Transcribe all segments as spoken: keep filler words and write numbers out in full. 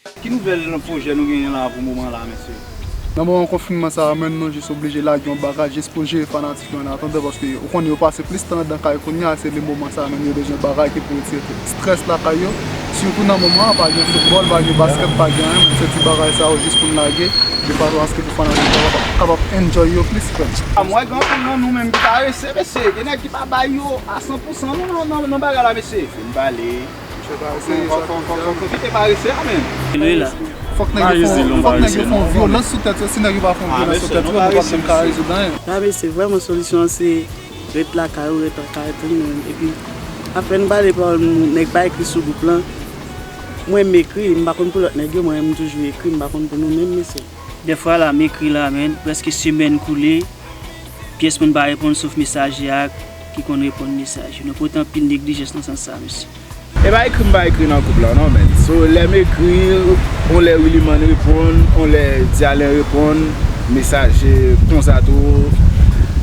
Ki nouvèl nan pwojè nou genyen la pou moman la, mesye? Nan moman konfinman sa a, menm nou jis oblije lage yon bagay jis pou jere fanatik yo an atandan, paske ou konnen yo pase plis tan anndan kay kounye a, se le moman sa a, menm yo bezwen bagay ki pou retire strès lakay yo. Sitou nan moman an, pa gen foutbòl, pa gen baskèt, pa gen anyen, menm se ti bagay sa yo jis pou n lage, de fason aske pou fanatik yo kapab, kapab enjoy yo plis, frè m. A, m wè gen anpil nan nou menm ki parese, mesye, gen nèg ki pa bay yo a san pou san non, nan, nan, nan bagay la, mesye. Fin bale. Fòk, fòk, fòk, fòk, fòk nou kite parese a, menm. Fòk nèg yo fè, fòk nèg yo fè yon vyolans sou tèt yo. Si nèg yo pa fè yon vyolans sou tèt yo, nou p ap janm ka rezoud anyen. La, mesye, vrèman, solisyon an se ret lakay ou, ret lakay ou, epi apre n pale pawòl, nèg pa ekri sou gwoup lan. Mwen, m ekri, m pa konn pou lòt nèg yo, mwen, m toujou ekri, m pa konn pou nou menm, mesye. Dèfwa la, m ekri la, men, prèske semèn koule, pyès moun pa reponn, sof mesaje a ki konn reponn mesaj yo. Nou pote anpil neglijans nan sans sa, mesye. E pa ekri m pa ekri nan gwoup la non, men. So, lè m ekri, on lè Willyman reponn, on lè Dialen reponn, mesaje konsa tou.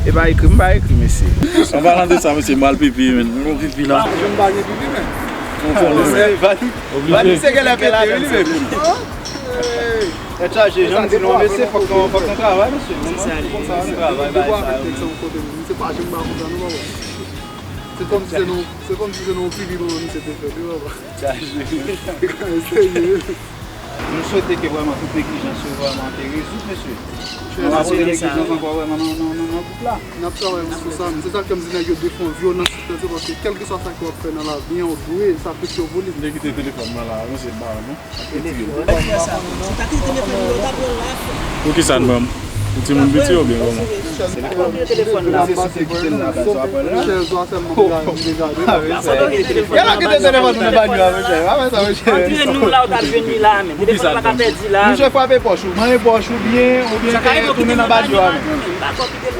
E pa ekri m pa ekri, mesye. An palan de sa, mesye, m al pipi, men. M gon pipi la. Jan m pa gen pipi, men. Vani se genlè fè lajan li menm. Tèt chaje, jan m di nou, mesye, fòk nou, fòk nou travay, mesye. Se sa li ye. Fòk nou travay, bay sa yo, men. Se pa jan m pa kontan, non, papa. Se kòmsi se nou, se kòmsi se nou pipi manman misye te fè, wi, papa. Serye. Nou swete ke vrèman tout neglijans yo vrèman te rezoud, mesye. Nou pa vle neglijans ankò vrèman nan, nan, nan, nan gwoup la. N ap travay sou sa, men se sa k fè m di nèg yo defon vyolans sou tèt yo, paske kèlkeswa sa ke w ap fè nan lavi an, ou dwe sakrifiye w pou li. M te kite telefòn mwen la, mesye, m pa wè non. Telefòn. Ou ta kite telefòn nan, ou ta pran l la. Poukisa n ban m? Pou timoun piti oubyen kòman? Ou bliye telefòn la. Chèz la sèlman m gade, m te gade. Yal ap kite telefòn nan nan banyo a, monchè. Pa fè sa, monchè. Antre nou la, ou t ap jwenn li la menm. Telefòn pa ka pèdi la. Monchè, frape pòch ou, manyen pòch ou byen, oubyen tounen nan banyo a menm.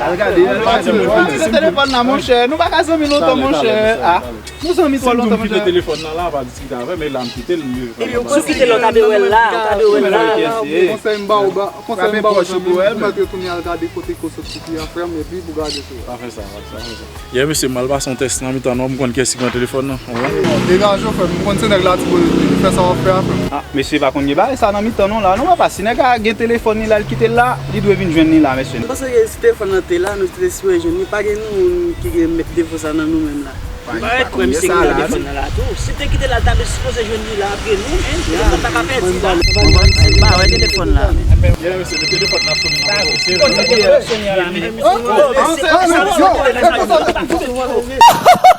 Al gade, al gade. Antre nan telefòn la, monchè. Nou pa ka zanmi lontan, monchè. Ah. Nou zanmi twò lontan, monchè. Si m di w m kite telefòn nan la, pa diskite avè m, e la m kite l, m leve. Epi ou kite l, ou ta dwe wè l la, ou ta dwe wè l la. Konsèy m ba ou, ba, konsèy m ba ou, zanmi m, ou mèt retounen al gade kote ke w sot pipi a, frè m, epi pou gade tou. Pa fè sa, pa fè sa, pa fè sa. Yè, mesye, m al pase yon tès nan mitan nou, m konn kiyès ki pran telefòn nan. Degaje w, frè m, m konn se nèg Latibonit, fè sa w ap fè a, frè m. Ah, mesye, pa konn gen bagay sa nan mitan nou la, non, papa, si nèg la gen telefòn li la, l kite l la, li dwe vin jwenn li la, mesye. M panse ke si telefòn nan te la, nou te sipoze jwenn li, pa gen moun ki gen mèt defo sa nan nou menm la. M pa ret kwè misye kite telefòn nan la tou. Si te kite la, l ta dwe sipoze jwenn li la apre nou, men telefòn pa ka pèdi la. M pa wè telefòn la, men. Yè, mesye, men telefòn nan sone nan.